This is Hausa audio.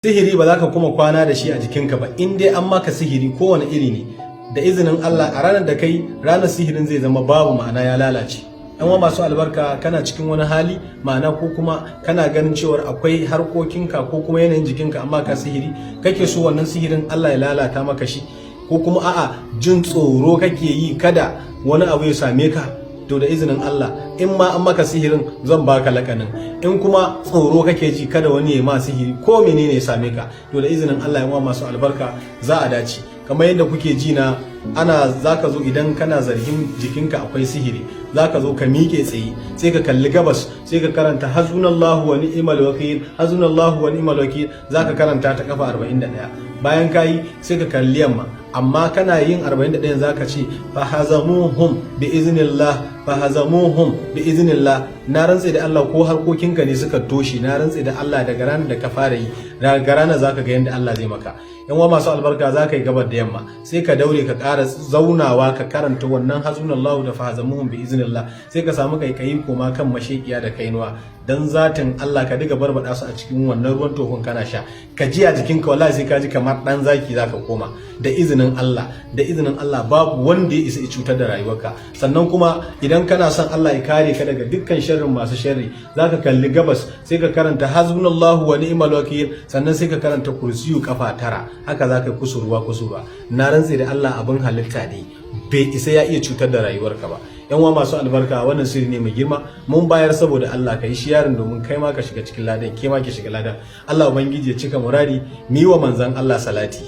Sihiri ba za ka kuma kwana da shi a jikinka ba. In dai an maka sihiri, kowane iri ne, da izinin Allah a ranar da kai ranar sihirin zai zama babu, ma'ana ya lalace. Yan uwa masu albarka, kana cikin wani hali, ma'ana ko kuma kana ganin cewar akwai harkokinka ko kuma yanayin jikinka amma ka sihiri, kake so wannan sihirin Allah ya lalata maka shi, ko kuma a'a, jin tsoro kake yi kada wani abu ya same ka, to da izinin Allah in ma an maka sihirin zan baka lakanin. In kuma tsoro kake ji kada wani ya ma sihiri ko menene ya same ka, to da izinin Allah, yan uwa masu albarka, za a dace. Kamar yadda kuke ji na ana, zaka zo idan kana zargin jikinka akwai sihiri, zaka zo ka miƙe tsaye, sai ka kalli gabas, sai ka karanta "Hasbunallahu wa ni'mal wakil, hasbunallahu wa ni'mal wakil". Zaka karanta ta kafa 41. Bayan kayi, sai ka kalli yamma, amma kana yin 41 zaka ce "Fahazamuhum bi iznillah, fahazamuhum bi iznillah". Na rantse da Allah, ko harkokinka ne suka toshe, na rantse da Allah daga ranar da ka fara yi, daga ranar zaka ga yadda Allah zai maka. Yan uwa masu albarka, za ka yi gabar da yamma, sai ka daure ka ƙara zaunawa ka karanta wannan "Hasbunallahu" da "Fahazamuhum bi iznillah". Sai ka samu kaikayi koma kan mashekiya da kainuwa, dan zatin Allah ka diga barbada su a cikin wannan ruwan tofin kana sha. Ka ji a jikinka, wallahi sai ka ji kamar dan zaki zaka koma, da izinin Allah. Da izinin Allah babu wanda ya isa ya cutar da rayuwarka. Sannan kuma idan kana son Allah ya kare ka daga dukkan sharrin masu sharri, zaka kalli gabas, sai ka karanta "Hasbunallahu wa ni'mal wakil", sannan sai ka karanta Kursiyu kafa 9. Haka zaka yi kusurwa kusurwa. Na rantse da Allah, abin halitta ne bai isa ya iya cutar da rayuwarka ba. Yan uwa masu albarka, wannan sirri ne mai girma mun bayar saboda Allah. Ka yi sharing domin kai ma ka shiga cikin ladan, ke ma ki shiga ladan. Allah Ubangiji ya cika muradi. Mi wa manzon Allah salati.